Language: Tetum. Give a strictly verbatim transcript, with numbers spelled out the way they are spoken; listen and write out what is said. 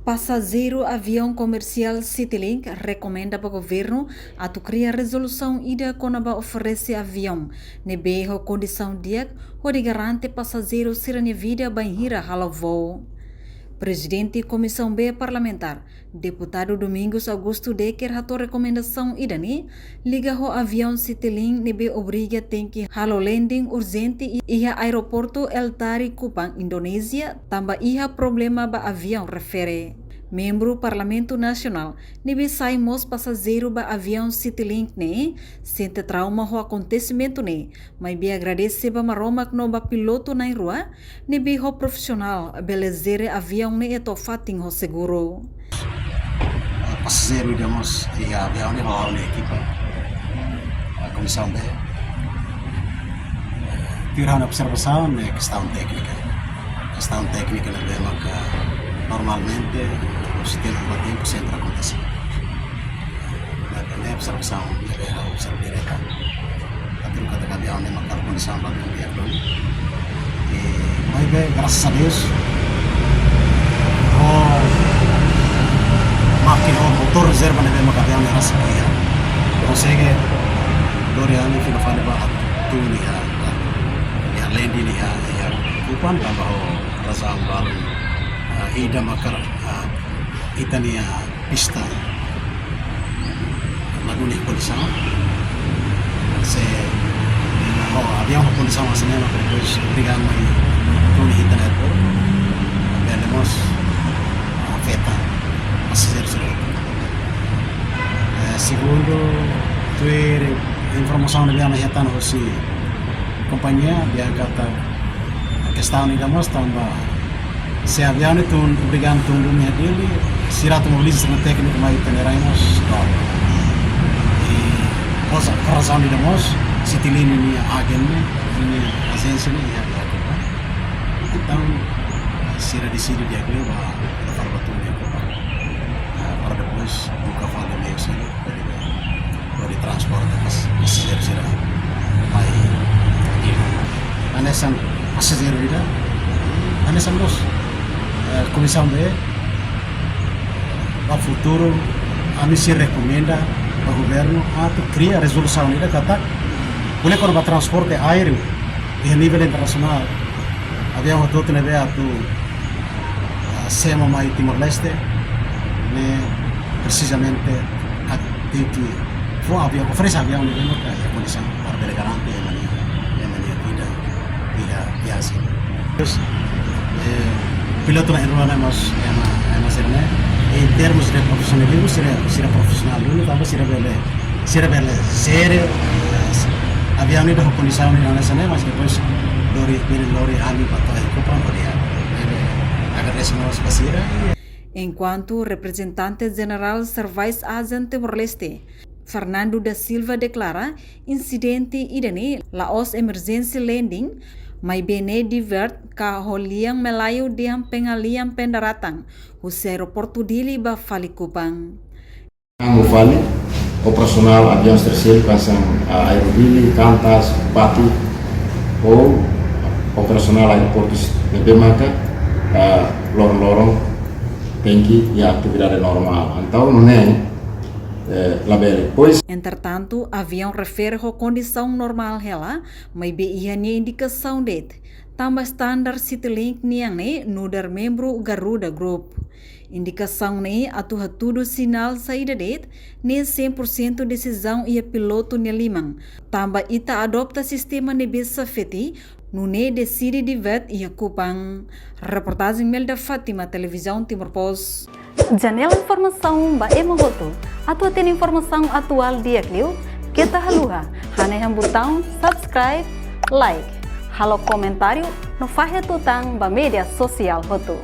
Pasajeiru aviaun komersiál Citilink rekomenda ba governu atu kria rezolusaun ida kona-ba oferese aviaun ne'ebé ho kondisaun di'ak hodi garante pasajeiru sira-nia vida bainhira halo voo. Prezidente Komisaun B Parlamentár, Deputadu Domingos Augusto Decker hato'o rekomendasaun ida-ne'e liga ho aviaun Citilink ne'ebé obriga tenke halo landing urjente i-, iha aeroportu El Tari Kupang, Indonézia, tanba iha problema ba aviaun refere. Membru Parlamentu Nasionál ne'ebé sai mós pasajeiru ba aviaun Citilink ne'e sente trauma ho akontesimentu ne'e, maibé agradese ba Maromak no ba pilotu na'in-rua ne'ebé ho profisionál bele jere aviaun ne'e to'o fatin ho seguru. Pasajeiru ida mós iha aviaun ne'e ho ha'u-nia ekipa, eh, Komisaun B. Eh, tuir ha'u-nia observasaun ne'e kestaun téknika. Kestaun téknika ne'ebé maka normalmente, husi tempu ba tempu sempre akontese. Ne'e observasaun ne'ebé ha'u observa direta. Atu katak aviaun ne'e maka kondisaun ba tempu di'ak duni. I, maibé, graças a Deus, ho mákina, ho motór rezerva ne'ebé maka aviaun ne'e rasik iha, konsege lori ami fila fali ba tun iha, iha landing iha, iha Kupang tanba ho razaun balu, ah, ida maka, ah, ita-nia pista la duni kondisaun. Se, oh, aviaun ho kondisaun hanesan ne'e maka depois obriga mai tun iha ita-nia airport. Bele mós afeta pasajeiru sira. Eh, segundu, tuir informasaun ne'ebé ami hetan husi kompañia, dehan katak kestaun ida mós tanba se aviaun ne'e tun, obriga tun duni iha Dili, sira atu mobiliza sira-nia tékniku mai ita-nia rai mós dala. I, kosa, razaun ida mós, Citilink nia agen ne'e, nia ajénsia ne'e iha, iha Kupang. Entaun, sira deside di'ak liu ba, ba fali ba tun iha Kupang. Ah, para depois buka fali meiu seluk, hodi transporta pas-, pasajeiru sira mai Dili. Hanesan pasajeiru ida, hanesan mós, eh, Komisaun B, ba futuru, ami sei rekomenda ba governu atu kria rezolusaun ida katak, ko'alia kona-ba transporte aéreu iha nivel internasionál, aviaun hotu-hotu ne'ebé atu, ah, semo mai Timor-Leste, ne'e presizamente atu tenke fó aviaun, oferese aviaun ne'ebé maka iha kondisaun para bele garante ema nia, ema nia vida iha viajen. Terus, eh, pilotu na'in-rua ne'e mós ema, ema sira-ne'e, em termos de profissionalismo, sira, sira profisionál duni, tanba sira bele, sira bele jere, eh, aviaun ne'e ho kondisaun ne'e hanesan ne'e, mas depois lori, bele lori ami ba to'o iha Kupang hodi ami. Ne'ebé agradese mós ba sira. Enkuantu reprezentante jerál Service Agent Timor-Leste, Fernando da Silva, deklara insidente ida-ne'e la'ós emergency landing, maibé ne'e divert ka ho lian Melayu dehan pengalihan pendaratan husi aeroportu Dili ba fali Kupang. Amo fali, operasionál aviaun terseluk hanesan, ah, Aero Dili, Qantas, Batu, ou operasionál aeroportus ne'ebé maka, ah, loron-loron tenke iha atividade normál. Entaun, nune'e, eh, labele. Pois. Entretantu, aviaun refere ho kondisaun normál hela, maibé iha nia indikasaun de'it, tanba standar Citilink nian ne'e nu'udar membru Garuda Group. Indikasaun ne'e atu hatudu sinál saida de'it, ne'e cem por cento desizaun iha pilotu nia liman. Tanba ita adopta sistema ne'ebé safety, nune'e deside divert iha Kupang. Reportajen Melda Fátima, Televizaun Timor Post. Janela informasaun ba ema hotu. Atu hatene informasaun atuál di'ak liu, keta haluha hanehan butaun subscribe, like, halo komentáriu, no fahe tutan ba média sosiál hotu.